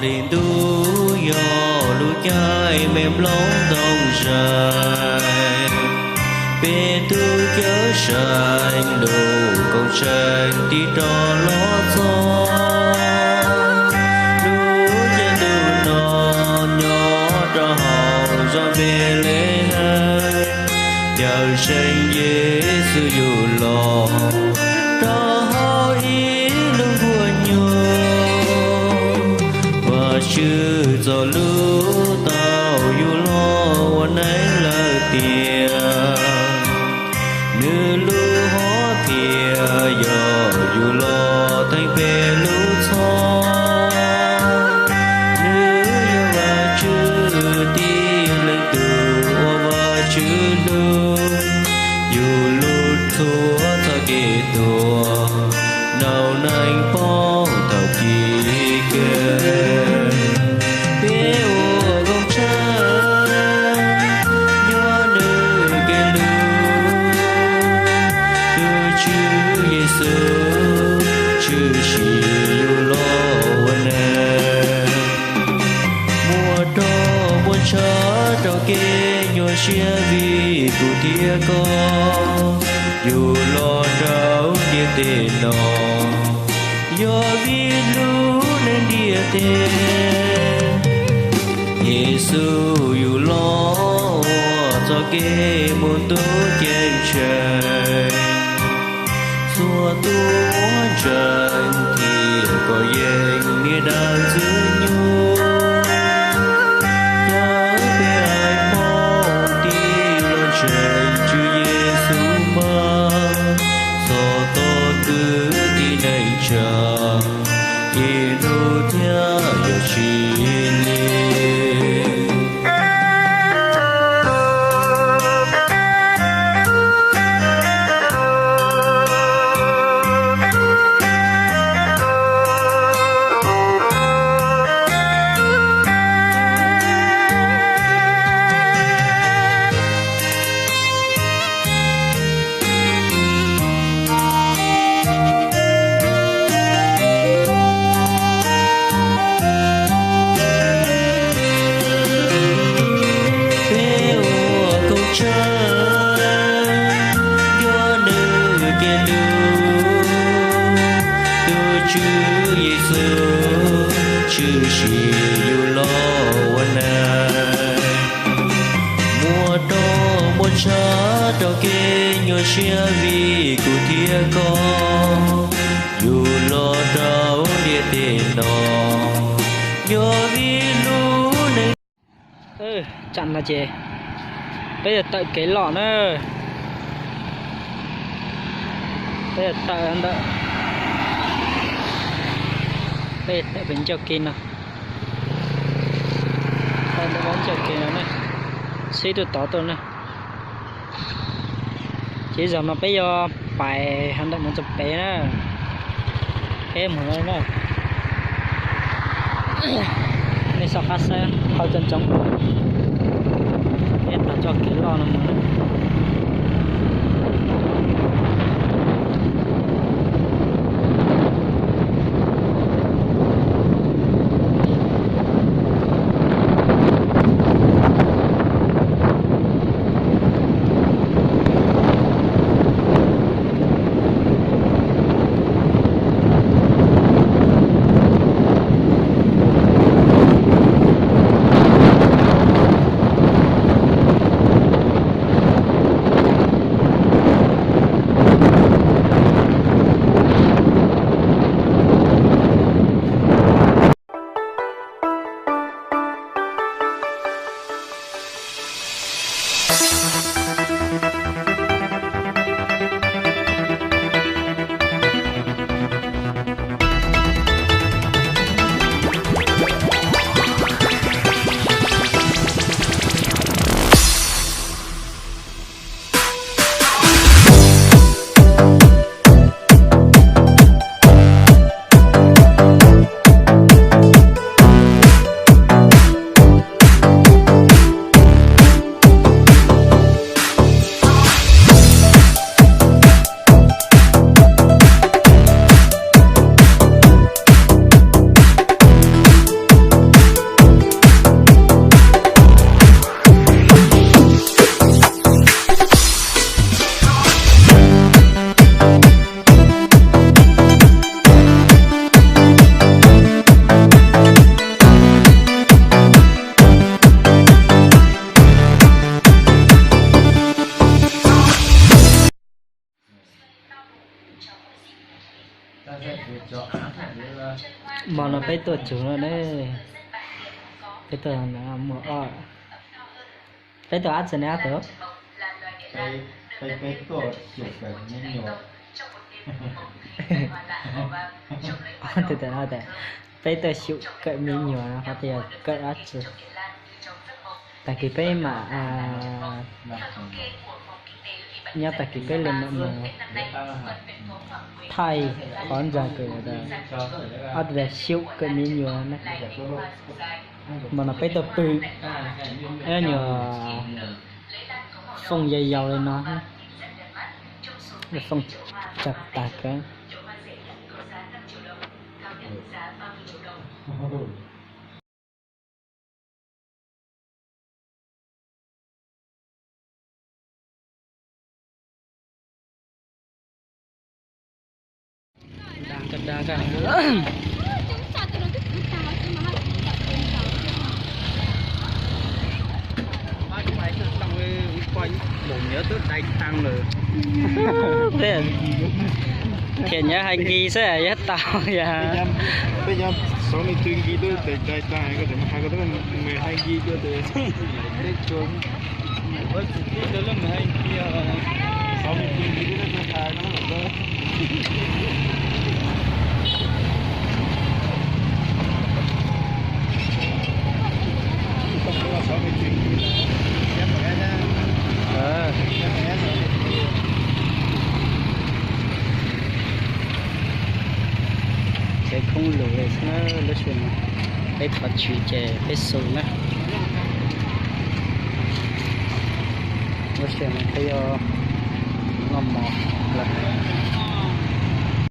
Txij ntuj yog lub caij me nplooj ntoo zais, peb tub cawm seej lub koom tseem tig rov los txog. Lub caij ntuj no nyob rau hauv zos Npelehees, cawm seej Yexus yug los rau hauv ib lub nkuaj nyuj. Vajtswv txoj lus tau yug los ua neej lawm tiag. Nws lub hom phiaj yog yug los theej peb lub txhoj. Nws yog Vajtswv tib leeg tus uas Vajtswv hlub, yug lub txhua txoj kev tuag, nrog neeg poob thaum chiv kev. Peb ua koom tshaj nyob nws kev hlub, tus Tswv Yexus tshwm sim yug los ua neeg. Muaj roj muaj ntshav rau kev nyuaj siab vim kuv thiab koj, yug los rau ntiaj teb no, yog vim lub neej ntiaj teb. Yexus yug los ua txoj kev mus ntuj ceeb tsheej, txhua tus muaj ntseeg thiab kov yeej niam dab ntxwg nyoog. Caw peb haiv phooj ywg los ntseeg Tswv Yexus mas, txhob tos kwv tij neej tsa ib hnub thiaj yuav tsis lig. Peb ua koom tshaj nyob nws kev hlub, tus Tswv Yexus tshwm sim yug los ua neeg. Muaj roj muaj ntshav rau kev nyuaj siab vim kuv thiab koj, yug los rau ntiaj teb no, yog vim lub neej. Tsam no ces peb yuav tawm kev los na. Peb yuav tawm ntawm, peb tawm pem ncauj kev no, tawm ntawm ncauj kev no ne, xib tuaj tod tuaj ne. Ces zaum no peb yuav pais hov ntawm no txog pem na, peb mus no na. Nej soj qab saib qhov tsoom tsoom, peb tau txoj kev loj no mus na. Hmo no peb tuaj tsug no ne, peb tuaj muaj ob, peb tuaj ab tsi ne ob tug? Peb tuaj xyum kawm me nyuam no, peb tuaj xyum kawm me nyuam no qhov tias yog kawm dab tsi. Tag kis peb mam, nyob tag kis peb li mam mus thaij qhov ntawd kawm, ob tug xyum kawm me nyuam na. Hmo no peb tuaj pw, nyuam fooj yau yau li no, fooj tsawg tag kawg. Thiaj nyob hais nkis xwb yog tau yog. Tsev khoob lug li xwb na, lub sij hawm no peb thov tshwm ces peb xus na. Lub sij hawm no peb yuav